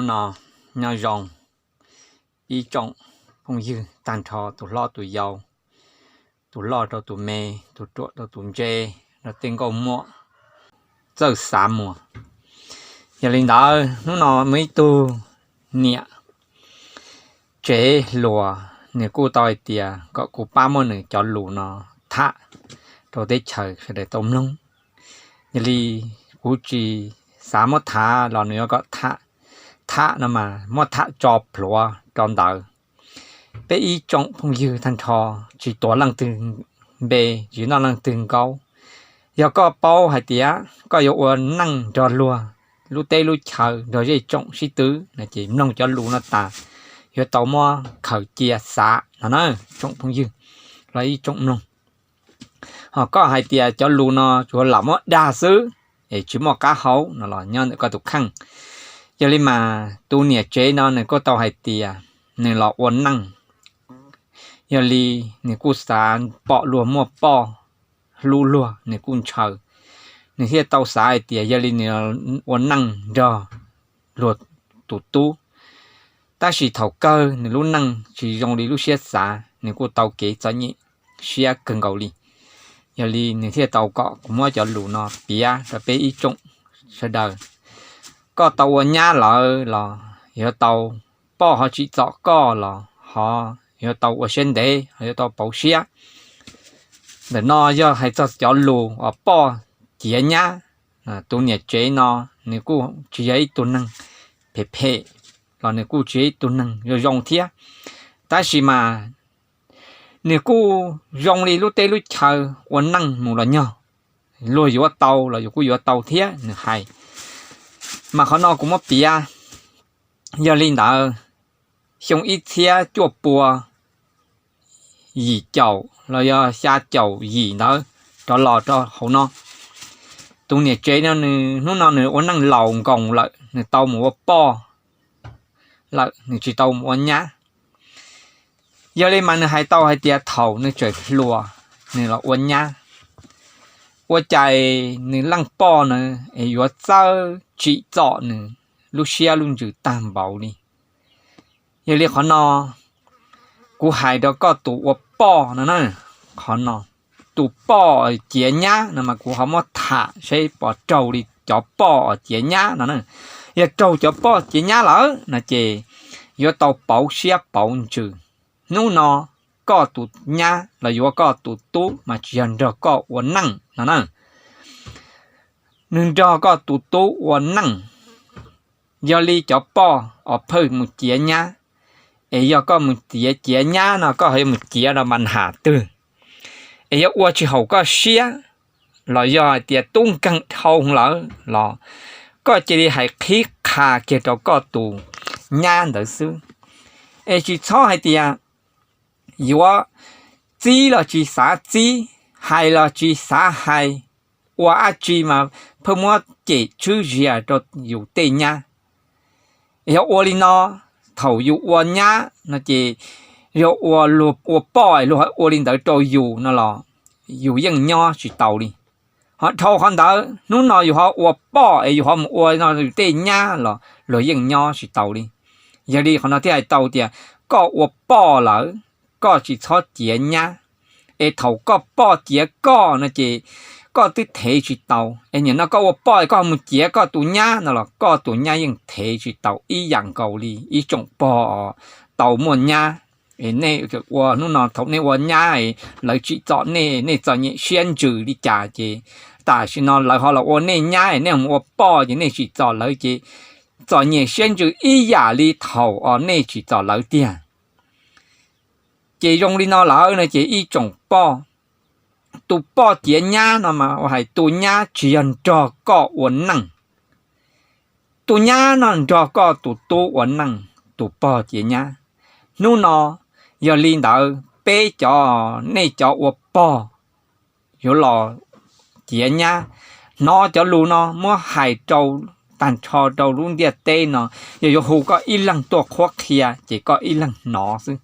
No, nyob zoo ib tsoom phooj ywg tag nrho, tus hlob tus yau, tus loj rau tus me, tus ruam rau tus ntse, rau tej nkauj muam txawj xav muas. Yog li ntawd, hnub no muaj ib tug niam tsev hluas, nws kuj tau hais tias kom kuv pab muab nws cov lus no tham rau teb chaws sawv daws tau mloog. Yog li kuv tsis xav muab tham los nws yuav kom tham. Tham no mas muab tham tso plhuav rau ntawd. Peb ib tsoom phooj ywg tag nrho, tsis tuav leej twg npe, tsis noj leej twg nkaub. Yog koj paub hais tias koj yuav ua neej nrog luag lub teb lub chaw, nrog zej tsoom sib twv no ces mloog cov lus no tas, yuav tau muab khaws cia xav no na, tsoom phooj ywg los ib tsoom mloog. Ho koj hais tias cov lus no tsuas lam muab dag xwb es tsis muaj qab hau no los nyob ntawm koj tus kheej. Yog li mas tus niam tsev no nws kuj tau hais tias nws los ua neej, yog li nws kuj xav pom luag muaj poj hlub luag, nws kuj ntshaw. Nws thiaj tau xav hais tias yog li nws ua neej nrog luag tus tub, tab sis thaum kawg nws lub neej tsis zoo li lub siab xav, nws kuj tau kev txom nyem siab kawg nkaus li. Yog li nws thiaj tau kom kuv muab cov lus no piav rau peb ib tsoom sawv daws. Koj tau ua nyab lawm los yuav tau, poj ho tsim txom koj los ho yuav tau ua siab ntev, ho yuav tau pauv siab. Ntawm no yog hais txog cov lus uas poj ciav nyab. Tus niam tsev no nws kuj tsis yog ib tug neeg phem phem, los nws kuj tsis yog ib tug neeg zoo zoo thiab. Tab sis mas nws kuj zoo li lub teb lub chaw ua neej mus los nyog, luag yuav tau los yus kuj yuav tau thiab, nws hais. Mas qhov no kuv muab piav. Yog li ntawd, xyoo ib txhiab cuaj pua yim caum los yog xya caum yim ntawd rov los rau hauv no, tus niam tsev no nws hnub no nws ua neej laus nkoos lawm, nws tau mus ua poj lawm, nws tsis tau mus ua nyab. Yog li mas nws hais tau hais tias thaum nws tseem hluas, nws los ua nyab, ua cas nws leej poj na es yuav txawj tsim txom nws lub siab lub ntsws tag npaum li. Yog li qhov no kuv hais rau koj tus ua poj no na, qhov no, tus poj ciav nyab no mas kuv ho muab tham seb puas raug li cov poj ciav nyab no na. Yog raug cov poj ciav nyab lawm no ces yuav tau pauv siab pauv ntsws. Hnub no koj tus nyab los yuav koj tus tub mas tsis yog nrog koj ua neej no na, nws nrog koj tus tub ua neej. Yog li cov poj os phawj mus ciav nyab, es yog koj mus ciav ciav nyab no koj ho yuav mus ciav rau npa nham twg, es yuav ua tsis haum koj siab, los yog hais tias tub nkeeg dhau lawm los koj cia li hais qhib qha kiag rau koj tus nyab ntawd xwb. Es tsis txhob hais tias yuav txib los tsis xav txib, hais los tsis xav hais, ua dab tsi mas pheej muab cem tswb zias rau yus tej nyab. Yog ua li no, thaum yus ua nyab no ces yog ua luag ua poj es luag ua li ntawd rau yus no los yus yeej nyob tsis tau li. Ho dhau qhov ntawd hnub no yus ho ua poj es yus ho mus ua no yus tej nyab los luag yeej nyob tsis tau li. Yog li qhov no thiaj hais tau tias koj ua poj lawm, koj tsis txhob ciav nyab. Es thaum koj poj ciav koj no ces koj twb thev tsis tau, es nim no koj ua poj es koj mus ciav koj tus nyab no los koj tus nyab yeej thev tsis tau ib yam nkaus li ib tsoom pog tau muaj nyab. Es nej ua hnub no thaum nej ua nyab es lawv tsim txom nej, nej txom nyem siab ntsws li cas ces tam sim no lawv ho los ua nej nyab es nej mus ua poj ces nej tsim txom lawv ces txom nyem siab ntsws ib yam li thaum os nej tsim txom lawv tiag. Ces zoo li no lawm no ces ib tsoom poj, tus poj ciav nyab no mas ua hais tus nyab tsis yog nrog koj ua neej. Tus nyab no nrog koj tus tub ua neej, tus pog ciav nyab. Hnub no yog li ntawd peb cov, nej cov ua pog yuav los ciav nyab, hnov cov lus no muab hais rau tag nrho rau lub ntiaj teb no, yog yuav hu koj ib leeg tuaj qhuab qhia ces koj ib leeg hnov xwb.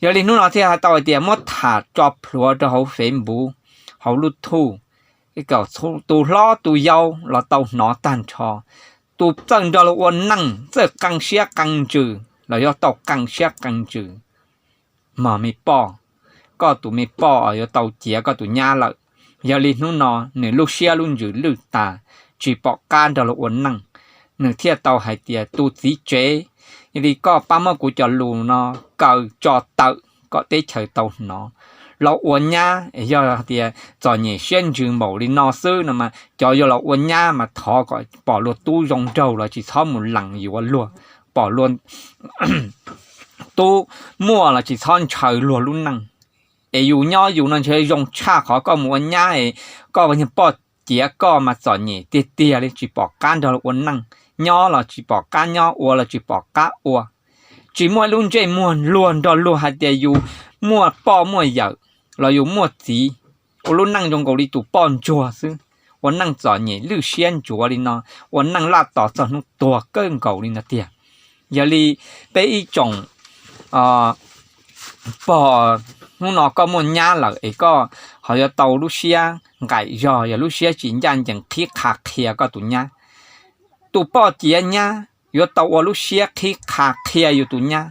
Yog li hnub no thiaj hais tau hais tias muab tham tso plhuav rau hauv Facebook, hauv YouTube, kom tus hlob tus yau los tau hnov tag nrho. Tus txawj nrog luag ua neej txawj qee siab qee ntsws los yog tau qee siab qee ntsws, mog me poj, koj tus me poj yuav tau ciav koj tus nyab lawm. Yog li hnub no nws lub siab lub ntsws lwj tas, tsis pom qab nrog luag ua neej, nws thiaj tau hais tias tus txiv tsev, yog li koj pab muab kuv cov lus no kaw tso tawm kom teb chaws tau hnov. Los ua nyab yog tias txom nyem siab ntsws npaum li no xwb no mas cov yuav los ua nyab mas thov kom pom luag tub zoo nraug los tsis txhob mus lees yuav luag, pom luag tub muaj los tsis txhob ntshaw luag lub neej. Es yus nyob yus no ntshe zoo tshaj qhov koj mus ua nyab es koj niag poj ciav koj mas txom nyem tiag tiag li, tsis pom qab nrog luag ua neej, nyob los tsis pom qab nyob, ua los tsis pom qab ua. Tsis muaj ib lub ntsej muag luag nrog luag hais tias yus muaj poj muaj yawm los yus muaj txiv, ua lub neej zoo nkaus li tus poj ntsuag xwb, ua neej txom nyem lwj siab ntsuav li no, ua neej laj tos txog hnub tuag kawg nkaus li no tiag. Yog li peb ib tsoom pog, hnub no koj muaj nyab lawm es koj ho yuav tau lub siab nqaim zog, yog lub siab tsis ncaj ncees qhib qha qhia koj tus nyab. Tus poj ciav nyab yuav tau ua lub siab qhib qha qhia yus tus nyab,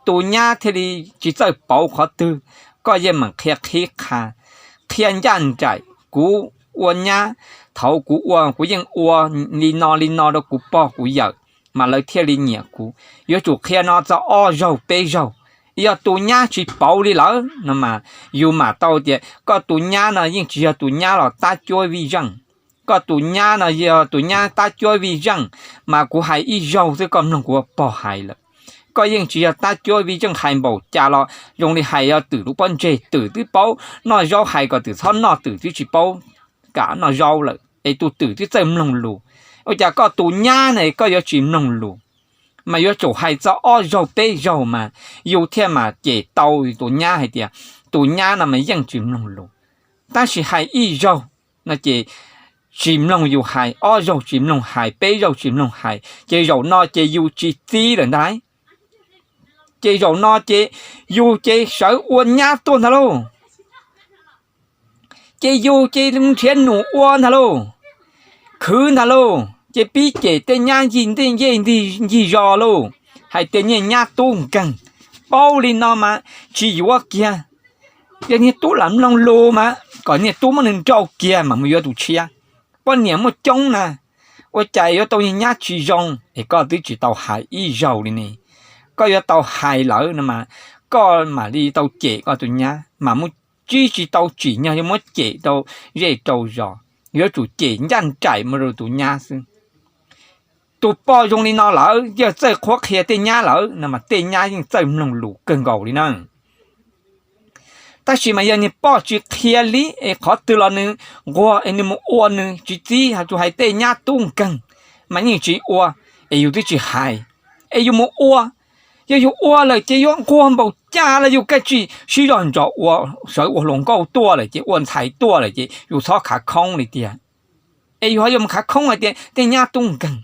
tus nyab thiaj li tsis txawj pauv qhov twg. Koj yeej meem qhia qhib qha, qhia ncaj nraim, kuv ua nyab, thaum kuv ua kuv yeej ua li no li no rau kuv pog kuv yawm, mas lawv thiaj li nyiam kuv. Yuav tsum qhia no txog ob zaug peb zaug. Yog tus nyab tsis pauv li lawm no mas yus mam tau tias koj tus nyab no yeej tsis yog tus nyab los tab cuab vij zeej. Koj tus nyab no yog tus nyab tab cuab vij zeej, mas kuv hais ib zaug xwb koj mloog kuv pog hais lawm. Koj yeej tsis yog tab cuab vij zeej, hais npaum cas los zoo li hais yog twm lub pob ntseg, twm twb paub noj zaub, hais kom twm txhob noj twm twb tsis paub kam noj zaub lawm es tus twm twb txawj mloog lus. Ua cas koj tus nyab ne koj yuav tsis mloog lus? Mas yuav tsum hais txog ob zaug peb zaug mas yus thiaj mam cem tau tus nyab hais tias tus nyab no mas yeej tsis mloog lus. Tab sis hais ib zaug no ces tsis mloog yus hais, ob zaug tsis mloog hais, peb zaug tsis mloog hais, ces zaum no ces yus tsis txib lawm ntag lauj. Ces zaum no ces yus ces sawv ua nyab tuaj ntag lauj. Ces yus ces nrhiav num ua ntag lauj, khwv ntag lauj, ces pib cem tej nyab ncig ncig zos lauj, hais tias niag nyab tub nkeeg. Paub li no mas tsis yuav kiag. Yog niag tub lam mloog lus mas kom niag tub muab nws nrauj kiag mas mus yuav tus tshiab. Poj niam muaj coob na, ua cas yuav tau niag nyab tsis zoo es koj twb tsis tau hais ib zaug li ne. Koj yuav tau hais lawm no mas koj mam li tau cem koj tus nyab, mas muab tsis tsis tau tsim nyog yuav muab cem rau zej rau zos, yuav tsum cem ncaj nraim mus rau tus nyab xwb. Tus poj zoo li no lawm, yog txawj qhuab qhia tej nyab lawm no mas tej nyab yeej txawj mloog lus kawg nkaus li na. Tab sis mas yog niag poj tsis qhia li es qhov twg los nws nquag es nws mus ua, nws tsis txib, tsuas hais tej nyab tub nkeeg mas yeej tsis ua, es yus twb tsis hais, es yus mus ua. Yog yus ua lawm ces yuav nquag npaum cas los yus kav tsij sib zog ntsos ua, sawv ua hluas nkauj tuaj lawm ces ua ntxhais tuaj lawm ces yus txhob khav khoob li tiag. Es yus ho yuav mus khav khoob hais tias tej nyab tub nkeeg.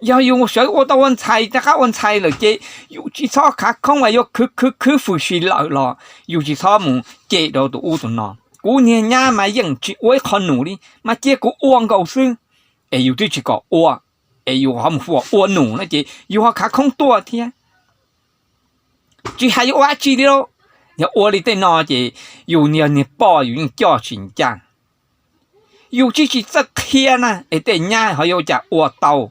Yog yus sawv ua tau ua ntxhais, rov qab ua ntxhais lawm ces yus tsis txhob khav khoob, yuav khwv khwv khwv fwm sim lawm los yus tsis txhob mus cem rau tus ub tus no. Kuv niag nyab mas yeej tsis ua ib qho num li, mas cia kuv ua nkaus xwb. Es yus twb tsis kom ua, es yus ho mus ua num no ces yus ho khav khoob tuaj thiab. Tsis hais yuav ua dab tsi li lauj. Yog ua li tej no ces yus yog niag poj yus yeej coj tsis ncaj. Yus tsis tsis txawj qhia na es tej nyab ho yuav ua cas ua tau.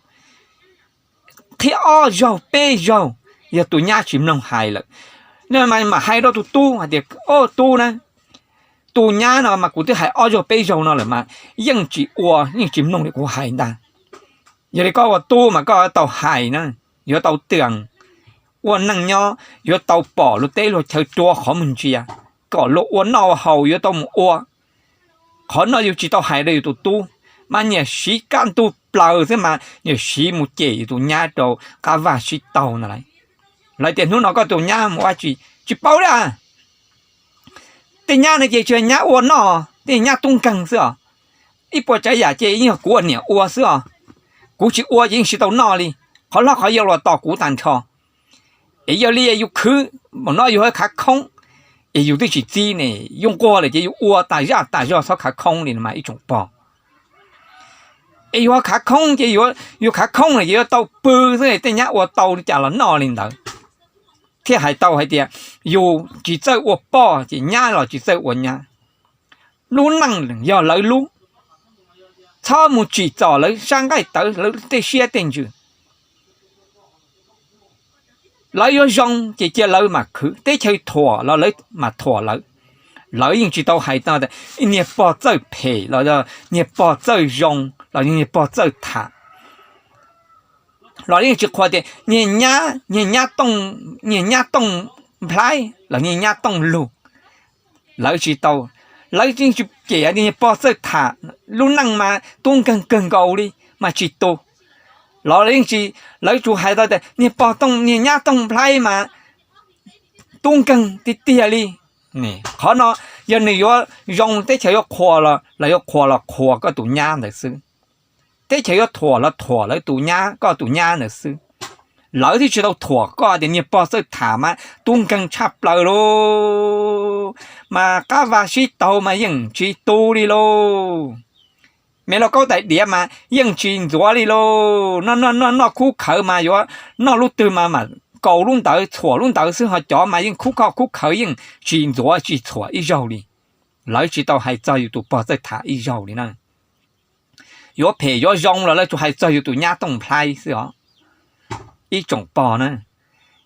Qhia ob zaug peb zaug, yog tus nyab tsis mloog hais lawm, mam hais rau tus tub hais tias, Au tub na, tus nyab no mas kuv twb hais ob zaug peb zaug no lawm mas yeej tsis ua, yeej tsis mloog li kuv hais ntag. Yog li koj ua tub mas koj tau hais na, yuav tau tws, ua neej nyob yuav tau pom luag teb luag chaw rua qhov muag ntsia, kom luag ua noj ua haus yuav tau mus ua. Qhov no yus tsis tau hais rau yus tus tub, mas niam siv kaj ntug plaws xwb mas niam siv mus cem yus tus nyab rau qab vaj sib taug ntag lauj. Lawv tias hnub no koj tus nyab mus ua dab tsi, tsis paub li. Tej nyab no ces tsis yog nyab ua noj, tej nyab tub nkeeg xwb os. Ib puas tsav yam ces yeej yog kuv ua niam ua xwb os. Kuv tsis ua ces yeej tsis tau noj li. Qhov hlob qhov yau los tos kuv tag nrho. Es yog li yus khwv, npaum no yus ho khav khoob, es yus twb tsis txib ne, yus nquag lawm ces yus ua tas zaj tas zog txhob khav khoob li no mas ib tsoom pog. Es yus khav khoob ces yus khav khoob no ces yuav tau pw xwb, tej nyab ua tau li cas los noj li ntawd. Thiaj hais tau hais tias yus tsis txawj ua pog ces nyab los tsis txawj ua nyab. Lub neej yog lawv lub, txhob mus tsim txom lawv sab nqaij tawv, lawv tej siab tej ntsws. Lawv yuav zoo ces cia lawv mas khwv, teb chaws thuam los lawv mas thuam lawv. Lawv yeej tsis tau hais tias niag pog txawj phem los niag pog txawj zoo los niag pog txawj tham. Los yeej tsis qhuas tias niag nyab, niag nyab tooj nplhaib los niag nyab tooj lug. Lawv tsis tau, lawv yeej tsis cem tias niag pog txawj tham, lub neej mas tub nkeeg kawg nkaus li mas tsis tu. Los yeej tsis, lawv tsuas hais tau tias niag pog tooj, niag nyab tooj nplhaib mas tub nkeeg tiag tiag li. Qhov no yog nws yuav zoo teb chaws yuav qhuas los lawv yuav qhuas los qhuas koj tus nyab ntawd xwb. Teb chaws yuav thuam los thuam lawv tus nyab, koj tus nyab ntawd xwb. Lawv thiaj tsis tau thuam koj tias niag pog txawj tham mas tub nkeeg tshaj plaws lauj, mas qab vaj sib taug mas yeej tsis tu li lauj. Me lauj kaub tais diav mas yeej tsis ntxuav li lauj. Noj noj noj khub khawv mas yuav noj lub twg mas mam kaus lub ntawd txhuam lub ntawd xwb, ho cov mas yeej khub khoj khub khawv yeej tsis ntxuav tsis txhuam ib zaug li. Lawv tsis tau hais txog yus tus pog txawj tham ib zaug li na. Yuav phem yuav zoo los lawv tsuas hais txog yus tus nyab tooj nplhaib xwb os. Ib tsoom pog na,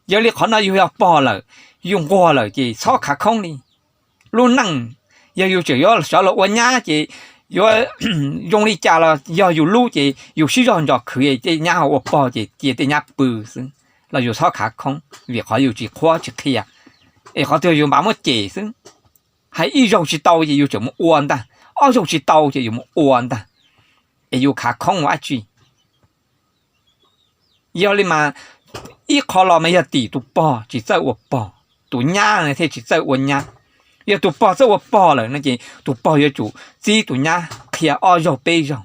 yog li qhov no yus yog pog lawm, yus nquag lawm ces txhob khav khoob li. Lub neej yog yus tseem yuav sawv los ua nyab ces yuav zoo li cas los yog yus lub ces yus sib zog ntso khwv, tej nyab ho ua pog ces cia tej nyab pw xwb, los yus txhob khav khoob vim qhov yus tsis qhuab tsis qhia, es qhov twg yus mam muab cem xwb. Hais ib zaug tsis tau ces yus tseem mus ua ntag, ob zaug tsis tau ces yus mus ua ntag, es yus khav khoob ua dab tsi? Yog li mas ib qho los mas yog tim tus pog tsis txawj ua pog, tus nyab thiaj tsis txawj ua nyab. Yog tus pog txawj ua pog lawm no ces tus pog yuav tsum txib tus nyab qhia ob zaug peb zaug.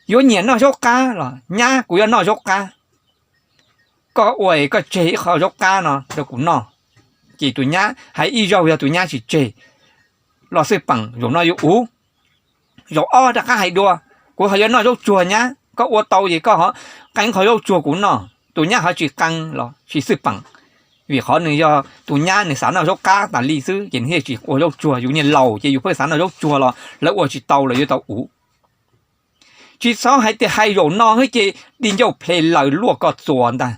Yuav nyiam noj zaub qab los nyab, kuv yuav noj zaub qab, koj ua es koj tseg ib qho zaub qab no rau kuv noj. Ces tus nyab hais ib zaug yog tus nyab tsis tseg los xwb peem, zaum no yuav uv. Zaum ob rov qab hais dua, kuv ho yuav noj zaub tsuag nyab, koj ua tau ces koj ho qee qho zaub tsuag kuv noj. Tus nyab ho tsis qee los tsis xwb peem, vim qhov nws yog tus nyab nws xav noj zaub qab tas li xwb ces nws thiaj tsis ua zaub tsuag. Yus niag laus ces yus pheej xav noj zaub tsuag los lawv ua tsis tau los yuav tau uv. Tsis txhob hais tias hais zaum no xwb ces di ncauj ple laws luaj koj txuas ntag,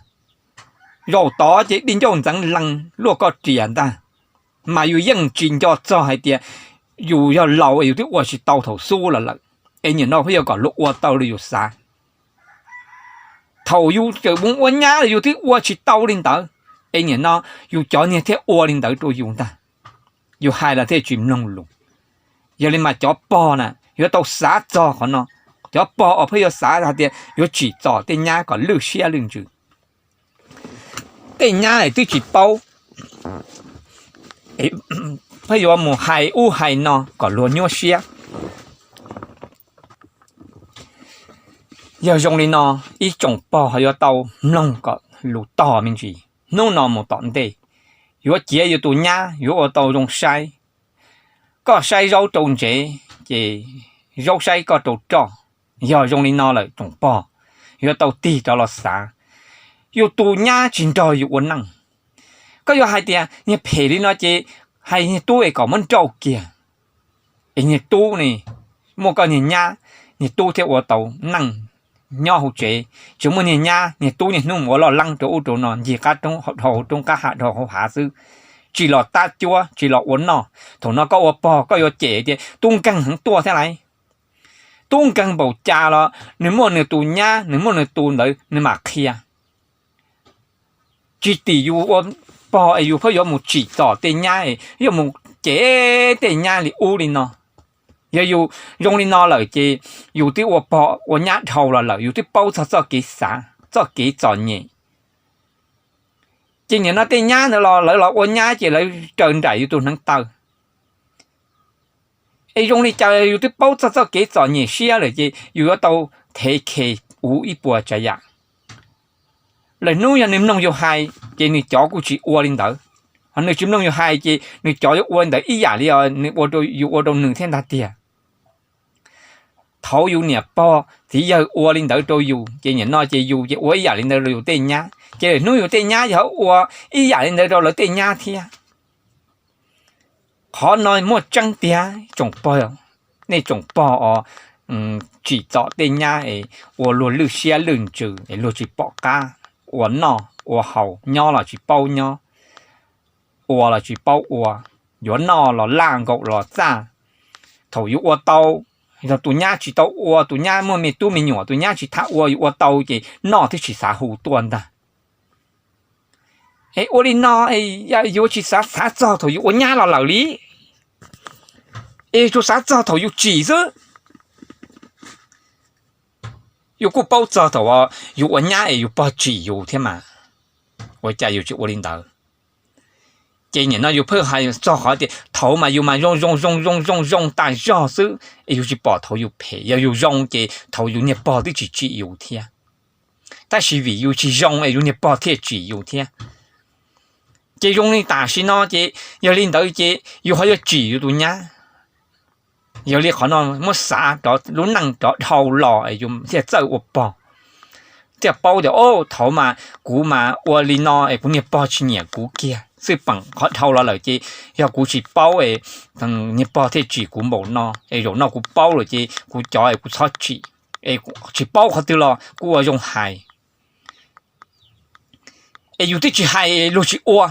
zaum tod ces di ncauj ntxeev lees luaj koj riam ntag. Mas yus yeej tsis nco txog hais tias yus yog laus es yus twb ua tsis tau thaum xub los lawm, es nim no pheej yuav kom luag ua tau li yus xav. Thaum yus tseem mus ua nyab los yus twb ua tsis tau li ntawd, es nim no yus cov niag thiaj ua li ntawd rau yus ntag. Yus hais los thiaj tsis mloog lus. Yog li mas cov pog na yuav tau xav txog qhov no. Cov pog uas pheej yuav xav hais tias yuav tsim txom tej nyab kom lwj siab lwj ntsws, tej nyab twb tsis paub, pheej yuav mus hais ub hais no kom luag nyuaj siab. Yog zoo li no, ib tsoom pog ho yuav tau mloog kom lus tog me ntsis. Hnub no mus tom ntej, yuav ciav yus tus nyab yuav ua tau zoo saib. Koj saib zaub rau ntsev, ces zaub saib koj rau roj. Yog zoo li no lawm tsoom pog, yuav tau tig rov los xav. Yus tus nyab tsis nrog yus ua neej, koj yuav hais tias niag phem li no ces hais niag tub es kom muab nrauj kiag. Es niag tub ne, muaj koj niag nyab, niag tub thiaj ua tau neej nyob hauv tsev. Tsis muaj niag nyab, niag tub niaj hnub mus ua loj leeb rau ub rau no, ncig qab roob, dhau hauv roob qab ha, dhau hauv hav xwb, tsis los tab cuab, tsis los ua noj. Thaum no koj ua pog koj yuav cem tias tub nkeeg heev tuaj thiab lauj. Tub nkeeg npaum cas los nws muaj nws tus nyab, nws muaj nws tus ntawd nws mam qhia. Tsis tim yus ua pog es yus pheej yuav mus tsim txom tej nyab, yuav mus cem tej nyab li ub li no. Yog yus zoo li no lawm ces yus twb ua pog ua nyab dhau los lawm, yus twb paub txog txoj kev xav, txoj kev txom nyem. Ces nim no tej nyab ntawd los lawv los ua nyab ces lawv raws nraim yus tus hneev taw. Es zoo li cas yus twb paub txog txoj kev txom nyem siab lawm ces yus yuav tau thev khes uv ib puas tsav yam. Lwm hnub yog nws mloog yus hais ces nws cov kuj tsis ua li ntawd, ho nws tsis mloog yus hais ces nws cov yuav ua li ntawd ib yam li nws ua, yus ua rau nws thiab ntag tiag. Thaum yus niam pog txiv yawg ua li ntawd rau yus ces nim no ces yus ces ua ib yam li ntawd rau yus tej nyab, ces lwm hnub yus tej nyab yog ua ib yam li ntawd rau lawv tej nyab thiab. Qhov no muaj tseeb tiag tsoom pog, nej tsoom pog os, tsim txom tej nyab es ua luag lwj siab lwj ntsws es luag tsis pom qab ua noj ua haus, nyob los tsis paub nyob, ua los tsis paub ua, yuav noj los laj nkaum los txaj. Thaum yus ua tau, yog tus nyab tsis tau ua, tus nyab muaj me tub me nyuam, tus nyab tsis tham ua, yus ua tau ces noj twb tsis xav hu tuaj ntag. Es ua li no, yuav tsis xav xav txog thaum yus ua nyab los lawm li, es tsuas xav txog thaum yus tsim xwb. Yus kuj paub txog thaum yus ua nyab es yus pog tsim yus thiab mas, ua cas yus tsis ua li ntawd? Ces nim no yus pheej hais txog qhov tias thaum mas yus mas zoo zoo zoo zoo zoo zoo tas zog xwb es yus tsis pom thaum yus phem. Yog yus zoo ces thaum yus niag pog twb tsis tsim yus thiab, tab sis vim yus tsis zoo es yus niag pog thiaj tsim yus thiab. Ces zoo li tam sim no ces yog li ntawd ces yus ho yuav tsim yus tus nyab. Yog li qhov no muab xav rov lub neej rov dhau los yus thiaj txawj ua pog, thiaj paub tias o thaum mas kuv mas ua li no es kuv niag pog tsis nyiam kuv kiag. Xwb peem qhov dhau los lawm ces yog kuv tsis paub es niag pog thiaj tsim kuv npaum no, es zaum no kuv paub lawm ces kuv cov es kuv txhob tsim, es tsis paub qhov twg los kuv ua zoo hais. Es yus twb tsis hais luag tsis ua.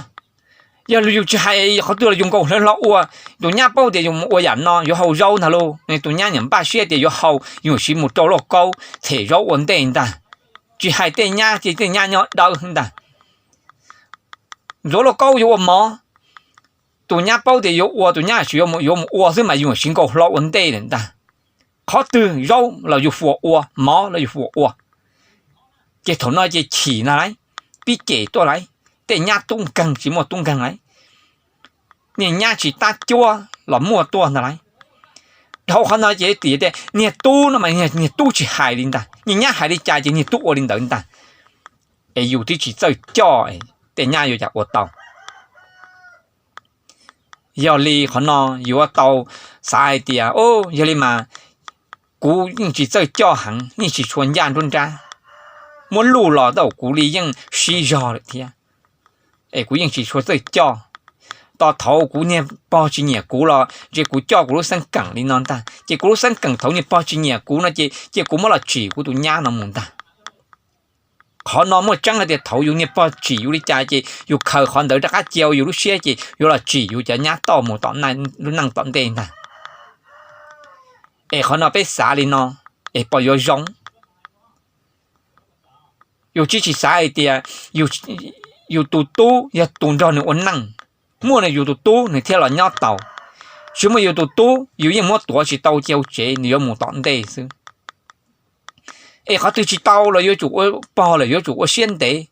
Yog yus tsis hais qhov twg los yus nkaus hlawv hlo ua. Tus nyab paub tias yus mus ua yam no yuav hau zaub ntag lauj, tus nyab niam npaj siab tias yuav hau, yus siv mus rau lauj kaub them zaub ua ntej ntag. Tsis hais tej nyab ces tej nyab nyob dawb ntag. Ntxuav lauj kaub yuav ua mov, tus nyab paub tias yuav ua, tus nyab tsis yuav mus ua xwb mas yus siv nkaus hlo ua ntej lawm ntag. Qhov twg zaub los yus fuam ua, mov los yus fuam ua. Ces thaum no ces chim ntag lauj, pib cem tuaj lauj, tej nyab tub nkeeg tsis muaj tub nkeeg lauj, niag nyab tsis tab cuab los muaj tuaj ntag lauj. Dhau qhov no ces tias tias niag tub no mas niag tub tsis hais li ntag, niag nyab hais li cas ces niag tub ua li ntawd ntag. Es yus twb tsis txawj coj, tej nyab yuav cas ua tau? Yog li qhov no yuav tau xav hais tias, o, yog li mas kuv yeej tsis txawj coj heev, yeej tsis tshua ncaj nruab nrab, muab luj los tau kuv li yeej sib zog lawm thiab. Es kuv yeej tsis tshua txawj coj. Tos thaum kuv niag pog tsis nyiam kuv los ntshe kuv coj kuv lub xeeb keem li no ntag, ces kuv lub xeeb keem thaum niag pog tsis nyiam kuv no ces cia kuv muab los tsim kuv tus nyab no mus ntag. Qhov no muaj tseeb hais tias thaum yus niag pog tsim yus li cas ces yus khaws qhov ntawd rov qab cia yus lub siab ces yuav los tsim yus cov nyab toj mus tom lub neej tom ntej ntag. Es qhov no peb xav li no, es puas yuav zoo? Yus tsis tsis xav hais tias yus tus tub yog tus nrog nws ua neej, muaj nws yus tus tub nws thiaj los nyob tau. Tsis muaj yus tus tub yus yeej muab tuav tsis tau cia hauv tsev, nws yuav mus tom ntej xwb. Es qhov twg tsis tau los yuav tsum ua pog lawm yuav tsum ua siab ntev.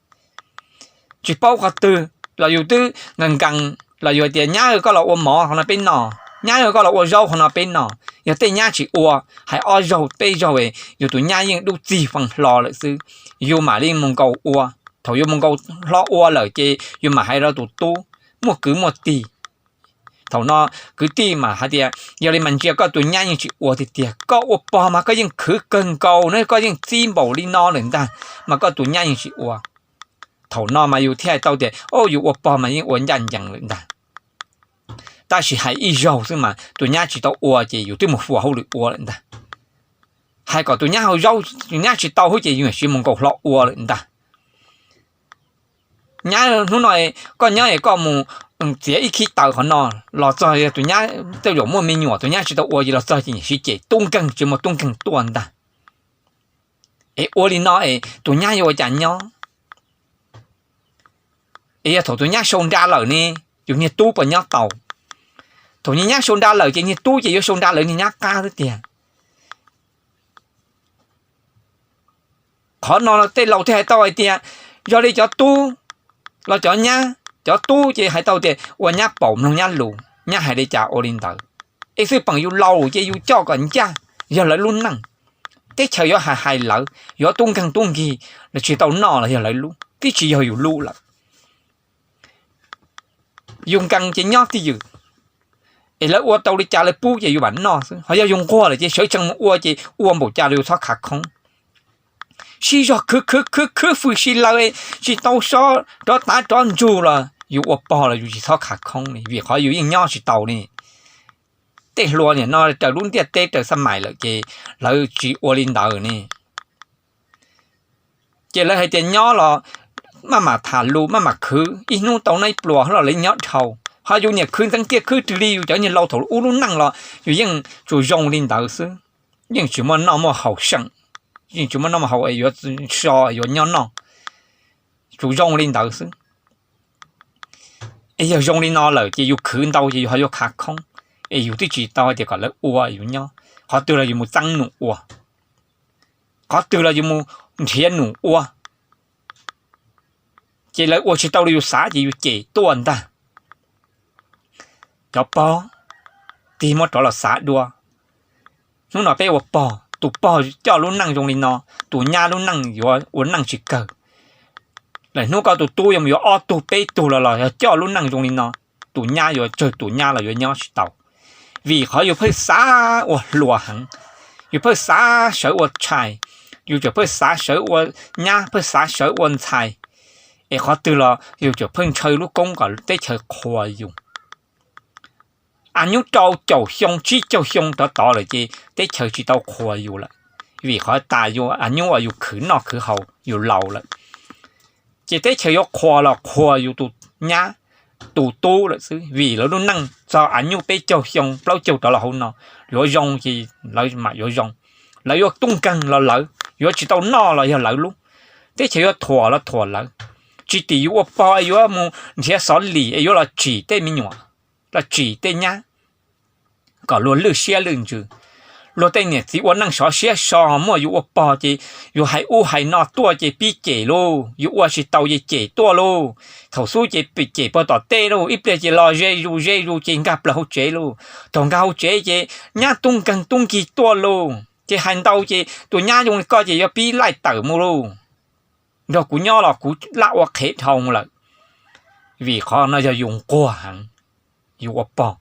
Tsis paub qhov twg los yus twb nkees nkees los yus tias nyab, koj los ua mov qhov no peb noj, nyab, koj los ua zaub qhov no peb noj. Yog tej nyab tsis ua, hais ob zaug peb zaug yus tus nyab yeej dub txig fee hlo lawm xwb, yus mam li mus nkaus ua. Thaum yus mus nkaus hlo ua lawm ces yus mam hais rau tus tub, muaj kwv muaj tij. Thaum no kwv tij mas hais tias yog li mas ntsia koj tus nyab yeej tsis ua tiag tiag, koj ua pog mas koj yeej khwv kawg nkaus na, koj yeej txib npaum li no lawm ntag, mas koj tus nyab yeej tsis ua. Thaum no mas yus thiaj hais tau tias, o, yus ua pog mas yeej ua ncaj ncees lawm ntag. Tab sis hais ib zaug xwb mas tus nyab tsis tau ua ces yus twb mus fuas hauj lwm ua lawm ntag. Hais kom tus nyab hau zaub, tus nyab tsis tau hub ces yus siv mus nkaus hlo ua lawm ntag. Nyab, hnub no koj nyob es koj mus txiav ib khib taws qhov no, los txog tus nyab tej zaum muaj me nyuam, tus nyab tsis tau ua ces los txog ces niam siv cem tub nkeeg tsis muaj tub nkeeg tuaj ntag. Es ua li no es tus nyab yuav ua cas nyob? Es yog thaum tus nyab sau nra lawm ne, yus niag tub puas nyob tau? Thaum niag nyab sau nra lawm ces niag tub ces yuav sau nra lawv niag nyab qab xwb tiag. Qhov no tej laus thiaj hais tau hais tias, yog li cov tub los cov nyab, cov tub ces hais tau tias ua nyab paum mloog nyab lus, nyab hais li cas ua li ntawd. Es xwb peem yus laus ces yus coj kom ncaj, yog lawv lub neej. Teb chaws yuav hais hais lawv, yuav tub nkeeg tub nkig los tsis tau noj los yog lawv lub, twb tsis yog yus lub lawm. Yus nkees ces nyob twj ywm, Es lawv ua tau li cas lawv pub ces yus mam noj xwb, ho yog yus nquag lawm ces sawv tsees mus ua ces ua npaum cas los yus txhob khav khoob. Sib zog khwv khwv khwv khwv fwj si lawm, tsis tau so rov tav rov ntsug los yus ua pog los yus tsis txhob khav khoob li, vim qhov yus yeej nyob tsis tau li. Tej hluas nim no raws lub ntiaj teb raws xab mais lawm ces lawv tsis ua li ntawd ne. Ces lawv hais tias nyob los maj mam tham lus, maj mam khwv, ib hnub tau noj ib pluas los lawv nyob dhau. Ho yus niam khwv ntxeev kiag khwb rwg li yus cov niag laus thaum ub lub neej los yus yeej tsuas zoo li ntawd xwb, yeej tsis muaj noj muaj haus seem, yeej tsis muaj noj muaj haus es yuav so yuav nyob noj, tsuas zoo li ntawd xwb. Es yog zoo li no lawm ces yus khwv ntau ces yus ho yuav khav khoob, es yus twb tsis tau hais tias kom lawv ua yus nyob, qhov twg los yus mus txeeb num ua, qhov twg los yus mus nrhiav num ua. Ces lawv ua tsis tau li yus xav ces yus cem tuaj ntag. Cov pog, tig muab rov los xav dua. Hnub no peb ua pog, tus pog coj lub neej zoo li no, tus nyab lub neej yuav ua neej tsis kawg. Lawm hnub koj tus tub yuav mus yuav ob tug peb tug los los yog coj lub neej zoo li no, tus nyab yuav tsawg tus nyab los yuav nyob tsis tau. Vim qhov yus pheej xav ua hluas heev, yus pheej xav sawv ua tshais, yus tseem pheej xav sawv ua nyab, pheej xav sawv ua ntxhais, es qhov twg los yus tseem pheej ntshaw lub koob kom teb chaws qhuas yus. Añub rau caum xyoo tsib caug xyoo rov tod lawm ces teb chaws tsis tau qhuas yus lawm, vim qhov tas yus añub uas yus khwv noj khwv haus yus laus lawm. Ces teb chaws yuav qhuas los qhuas yus tus nyab tus tub lawm xwb, vim lawv lub neej txog añub peb caug xyoo plaub caug rov los hauv no yuav zoo ces lawv mam yuav zoo. Lawv yuav tub nkeeg los lawv, yuav tsis tau noj los yog lawv lub. Teb chaws yuav thuam los thuam lawv. Tsis tim yus ua pog es yuav mus nrhiav xov lim es yuav los tsim tej me nyuam, los tsim tej nyab kom luag lwj siab lwj ntsws. Luag tej niam txiv ua neej sov siab so, muaj yus ua pog ces yus hais ub hais no tuaj ces pib cem lauj, yus ua tsis tau ces cem tuaj lauj. Thaum xub ces cem puag tom tej lauj, ib pliag ces los ze zus ze zus ces nkag plaws hauv tsev lauj. Thaum nkag hauv tsev ces nyab tub nkeeg tub nkig tuaj lauj, ces hais ntau ces tus nyab zoo li koj ces yuav pib laij tawm mus lauj. Nrog kuv nyob los kuv laj ua qhev dhau lawm. Vim qhov no yog yus nquag heev, yus ua pog,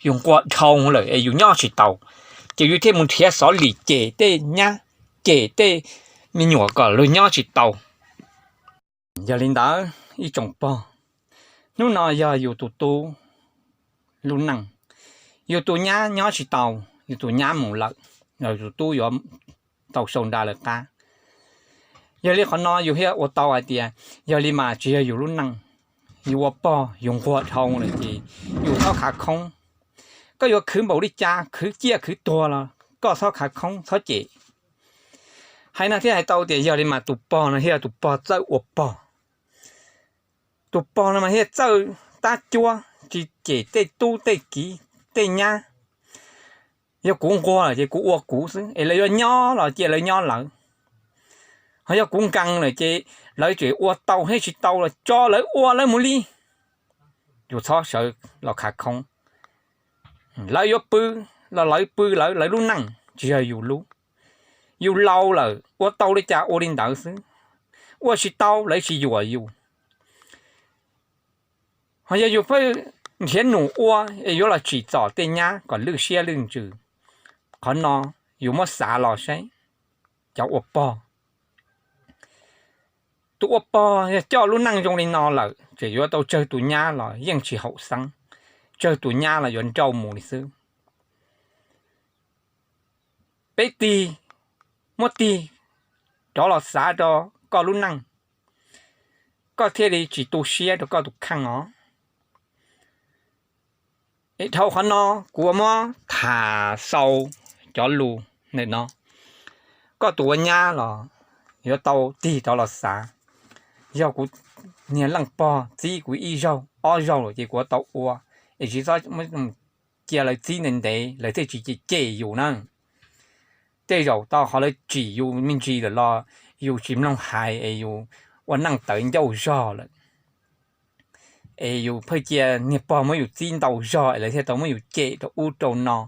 yus nquag dhau lawm es yus nyob tsis tau, ces yus thiaj mus nrhiav xov lim cem tej nyab, cem tej me nyuam kom luag nyob tsis tau. Yog li ntawd ib tsoom pog, hnub no yog yus tus tub lub neej, yus tus nyab nyob tsis tau, yus tus nyab mus lawm, los yus tus tub yuav tau sau nra lawv qab. Yog li qhov no yus thiaj ua tau hais tias yog li mas tsis yog yus lub neej, yus ua pog yus nquag dhau lawm ces yus txhob khav khoob. Koj yuav khwv npaum li cas, khwv ciaj khwv tuag los koj txhob khav khoob txhob cem. Hais no thiaj hais tau tias yog li mas tus pog no thiaj yog tus pog txawj ua pog. Tus pog no mas thiaj txawj tab cuab tsis cem tej tub tej kiv tej nyab. Yog kuv nquag lawm ces kuv ua kuv xwb, es lawv yuav nyob los cia lawv nyob lawv. Ho yog kuv nkees lawm ces lawv tseem ua tau thiab tsis tau los tso lawv ua lawv mus li. Yus txhob sawv los khav khoob. Lawv yuav pw los lawv pw lawv, lawv lub neej tsis yog yus lub. Yus laus lawm ua tau li cas ua li ntawd xwb, ua tsis tau lawv tsis yuam yus. Ho yog yus pheej nrhiav num ua es yuav los tsim txom tej nyab kom lwj siab lwj ntsws, qhov no yus muab xav los saib. Cov ua pog, tus ua pog yog coj lub neej zoo li no lawm tseem yuav tau tsawg tus nyab los yeej tsis haum xeeb, tsawg tus nyab los yuav nrauj mus li xwb. Peb tig, muab tig rov los xav rau koj lub neej, koj thiaj li tsis tu siab rau koj tus kheej os. Es dhau qhov no kuv muab tham xaus cov lus ntawm no, koj tus ua nyab los yuav tau tig rov los xav. Yog kuv niag leej pog txib kuv ib zaug ob zaug lawm ces kuv yuav tau ua, es tsis txhob cia lawv txib ntev ntev lawv thiaj tsis cem yus na. Tej zaum tau qhov lawv tsim yus me ntsis lawm los yus tsis mloog hais es yus ua neej tawv ncauj zog lawm. Es yus pheej cia niag pog muab yus txib ntau zog es lawv thiaj tau muab yus cem rau ub rau no.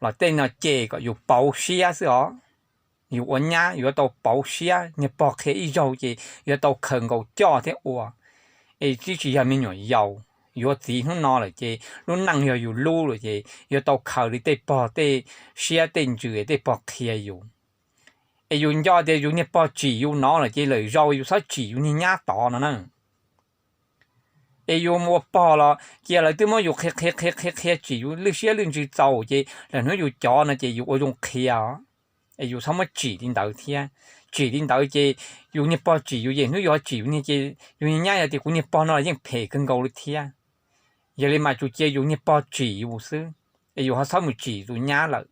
Los tej no cem kom yus pauv siab xwb os. Yus ua nyab yuav tau pauv siab, niag pog qhia ib zaug ces yuav tau khaws nkaus coj thiab ua. Es twb tsis yog me nyuam yaus, yuav txiv hnub no lawm ces lub neej yog yus lub lawm ces yuav tau khaws li tej pog tej siab tej ntsws tej pog qhia yus. Es yus nco tias yus niag pog tsim yus no lawm ces lwm zaus yus txhob tsim yus niag nyab tod no na. Es yus mus ua pog los cia lawv twb muab yus qhia qhia qhia qhia qhia tsim yus lwj siab lwj ntsws txaus ces lwm hnub yus cov no ces yus ua zoo qhia os. Es yus txhob muab tsim li ntawd thiab. Tsim li ntawd ces yus niag pog tsim yus ces hnub yus ho tsim yus niag ces yus niag nyab yog tias kuv niag pog no los yeej phem kawg nkaus li thiab. Yog li mas tsuas cia yus niag pog tsim yus xwb, es yus ho txhob mus tsim yus tus nyab lawm.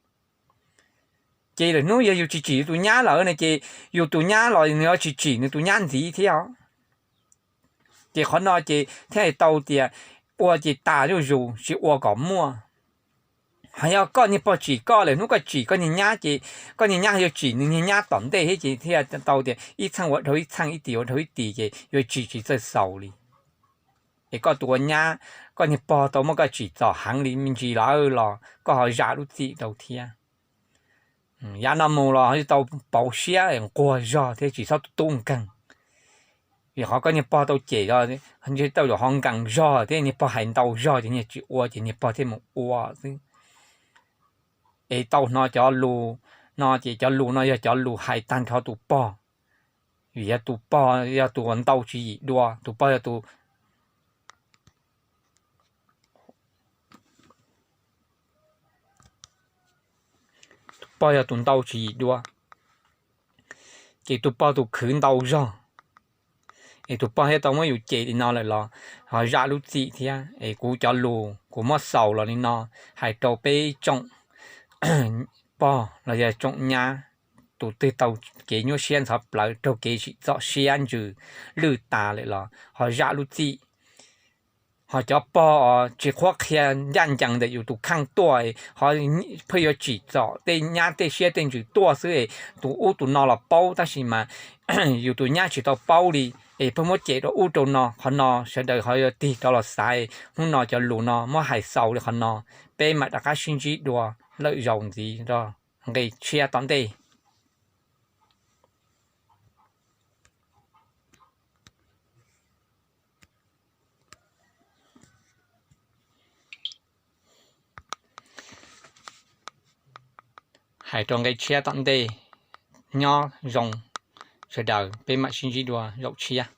Ces lwm hnub yog yus tsis tsim yus tus nyab lawm no ces yus tus nyab los nws ho tsis tsim nws tus nyab ntxiv thiab os. Ces qhov no ces thiaj hais tau tias ua ces tas zuj zus, tsis ua kom muaj. Ho yog koj niag pog tsim koj, lwm hnub koj tsim koj niag nyab ces koj niag nyab yuav tsim nws niag nyab tom ntej thiab ces thiaj tau tias ib txheej ua dhau ib txheej, ib tis ua dhau ib tis ces yuav tsim tsis txawj xaus li. Es koj tus ua nyab, koj niag pog tau muab koj tsim txom heev li me ntsis lawm los koj ho zam lub txim rau thiab. Yav no mus los tau pauv siab nquag zog thiab tsis txhob tu tub nkeeg. Vim qhov koj niag pog tau cem, ntshe tau zaum ho nkees zog thiab niag pog hais ntau zog ces niag tsis ua ces niag pog thiaj mus ua xwb. Es tau hnov cov lus no ces cov lus no yog cov lus hais tag nrho tus pog. Vim yog tus pog yog tus uas ntau tswv yim dua, tus pog yog tus tus pog yog tus ntau tswv yim dua, ces tus pog tus khwv ntau zog. Es tus pog thiaj tau muab yus cem li no lawm los ho zam lub txim thiab. Es kuv cov lus kuv muab xaus los li no, hais rau peb tsoom pog los yog tsoom nyab, tus twg tau kev nyuaj siab ntxhov plawv raug kev tsim txom siab ntsws lwj tas lawm los ho zam lub txim. Ho cov pog tsis qhuab qhia ncaj ncees ntawm yus tus kheej tuaj, ho pheej yuav tsim txom tej nyab tej siab tej ntsws tuaj xwb es tus ub tus no los paub tab sis mas yus tus nyab tsis tau paub li, es pheej muab cem rau ub rau no. Qhov no sawv daws ho yuav tig rov los xav, hnub no cov lus no muab hais xaus li qhov no, peb mam rov qab sib ntsib dua lwm zaus ntxiv rau nqe tshiab tom ntej. Hais rau nqe tshiab tom ntej, nyob zoo sawv daws, peb mam sib ntsib dua zaum tshiab.